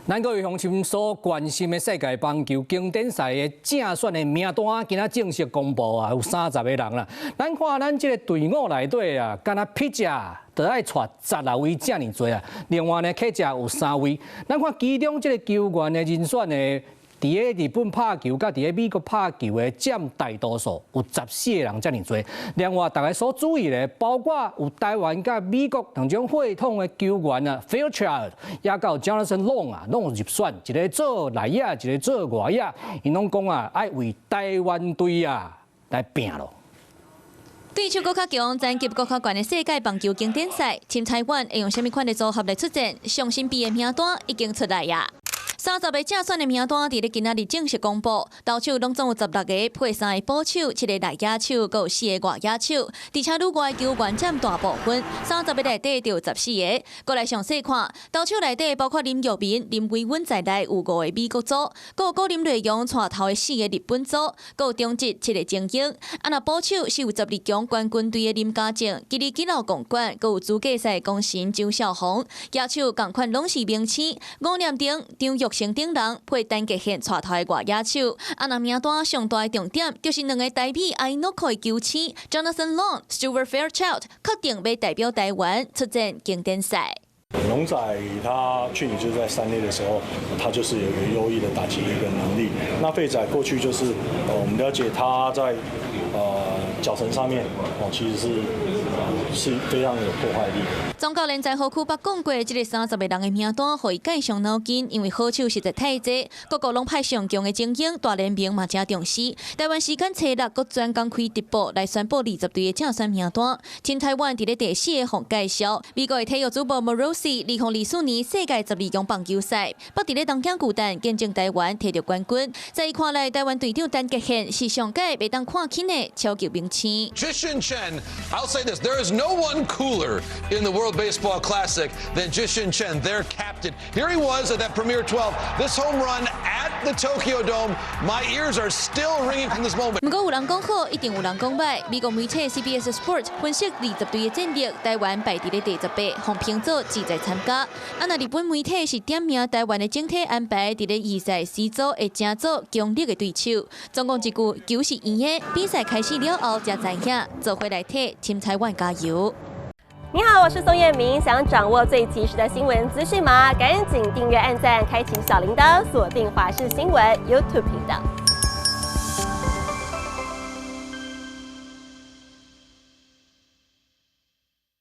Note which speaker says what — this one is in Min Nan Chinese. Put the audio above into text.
Speaker 1: 咱各位鄉親所關心的世界棒球經典賽的正選的名單，今仔正式公布啊，有30個人啦。咱看咱這个隊伍內底啊，敢若 pitcher 就愛帶16位遮爾濟啊，另外呢，catcher 有三位。咱看其中這个球員的人選呢，佇咧日本拍球，佮佇咧美國拍球的佔大多數，有14個人遮爾濟。另外，大家所注意的，包括有台灣佮美國兩種血統的球員啊，Fairchild，也佮 Jonathan Long 啊，攏有入選，一个做內野，一個做外野，𪜶攏講啊，愛為台灣隊啊來拼咯。
Speaker 2: 對手閣較強，層級閣較懸的世界棒球經典賽，簽台灣會用啥物款的組合來出戰？上新編的名單已經出來啊！30個正選的名單佇咧今仔日正式公布，投手攏總有16個，配三个捕手、七個內野手，閣有四个外野手，而且旅外球員佔大部分，30個內底就有14個。過來詳細看，投手內底包括林玉明、林維穩在內有五个美國組，閣有高林瑞陽帶頭的四个日本組，閣有中職七个精英。啊，若捕手是有12強冠軍隊的林家正，吉利吉老共管，閣有資格賽功臣周少紅，野手仝款攏是明星，吳念庭、張育成等人配單格線帶頭的外野手。啊，若名單上大的重點，就是兩个台美愛諾克的球星 Jonathan Long、Stuart Fairchild，確定欲代表台灣出戰經典賽。
Speaker 3: 龍仔他去年就是在三壘的時候，他就是有一個優異的打擊一個能力。那費仔過去就是，我們了解他在腳程上面，哦，其實是非常有破壞力。
Speaker 2: 總教練在何區北講過，這个30個人的名單，予伊蓋傷腦筋，因為好手實在太濟，各國攏派上強的精英，大聯盟嘛誠重視。台灣時間初六，閣專工開直播來宣布20隊的正選名單。請台灣佇咧第四个予介紹，美國的體育主播 Morosi 2024年世界12強棒球賽，捌佇咧東京巨蛋見證台灣摕著冠軍。在伊看來，台灣隊長陳傑憲是上蓋袂當看輕的超級明星。
Speaker 4: Jishin Chen, I'll say this: there is no one cooler in the World Baseball Classic than Jishin Chen, their captain. Here he was at that Premier 12. This home run at the Tokyo Dome. My ears are still ringing from this moment.
Speaker 2: 毋過有人講好，一定有人講䆀。美國媒體 CBS Sports 分析20隊的戰力，台灣排佇咧第18，予評做志在參加。啊，若日本媒體是點名台灣的整體安排，佇咧預賽 C 組會成做強力的對手。總共一句，球是圓的。比賽開始了後，才知影做伙來替親台灣加油。
Speaker 5: 你好，我是宋燕明。想掌握最及時的新聞資訊嗎？趕緊訂閱、按讚、開啟小鈴鐺，鎖定華視新聞 YouTube 頻道。